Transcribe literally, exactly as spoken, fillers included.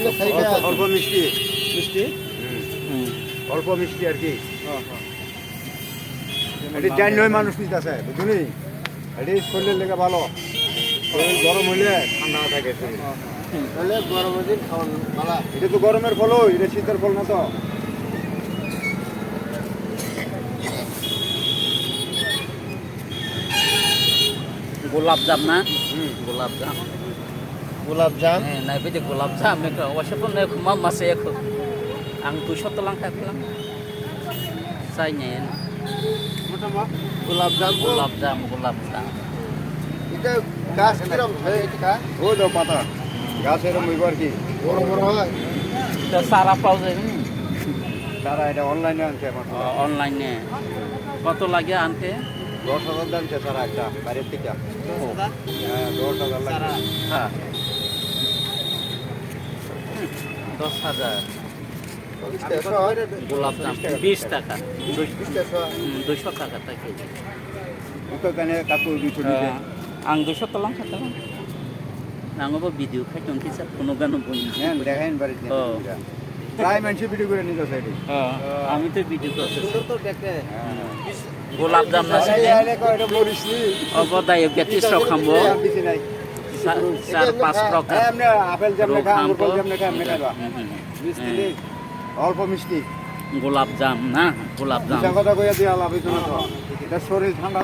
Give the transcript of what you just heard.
অল্প, অল্প মিষ্টি। মিষ্টি? হুম। হুম। অল্প মিষ্টি আর কি। হ্যাঁ, হ্যাঁ। এটা জানি নয় মানুষ নিতে আছে, বুঝলি? এটা শরীরের লেগে ভালো। শরীর গরম হইলে ঠান্ডা থাকে শরীর। হ্যাঁ, হ্যাঁ। তাহলে গরমের দিন খাওয়ান ভালো। এটা তো গরমের ফল, এটা শীতের ফল না তো। গোলাপ জাম না? হুম। গোলাপ জাম। গোলাপ জাম? হ্যাঁ, নাই, বুঝে গোলাপ জাম, একটু অবশ্য তো নেই, খুব মাম আছে এখন। আমি দুশো তো লাং থাকলাম। চাই নেই। গোলাপ জাম? গোলাপ জাম, গোলাপ জাম। এটা গাছ কিরম হয় এটা? ওই তো পাতা। গাছ এরম হইব আর কি। বড় বড় হয়? তো সারা পাওয়া যায়, হুম। তারা এটা অনলাইনে আনছে আমার। ও, অনলাইনে। কত লাগে আনতে? দশ হাজার দাম চাচা একটা, বাইরের থেকে। দশ হাজার? হ্যাঁ, দশ হাজার লাগে। সারা? হ্যাঁ। দশ হাজার। বিশ টাকা। গোলাপ জাম, বিশ টাকা। বিশ টাকা। বিশ টাকা। হুম, দুইশো টাকা তা KG. Ito kanya kato dito dito. Ah, ang duiso tolang kha tolang. Ang obo video khai tong kisa phunukgano boni. Yan, dekhain bari. Oh. Try manse video guri nijo side. Oh, ami to video kose. Sundor to dekhe. Golap jam na side. Obo dayok gati sok hambo. Sa-, sar pas prokar. Apple jam lekha, angur jam lekha, lekha. Misti, olpo misti. Golap jam na, golap jam. Misti kotha koya diya labi kono to. Eta sorir thanda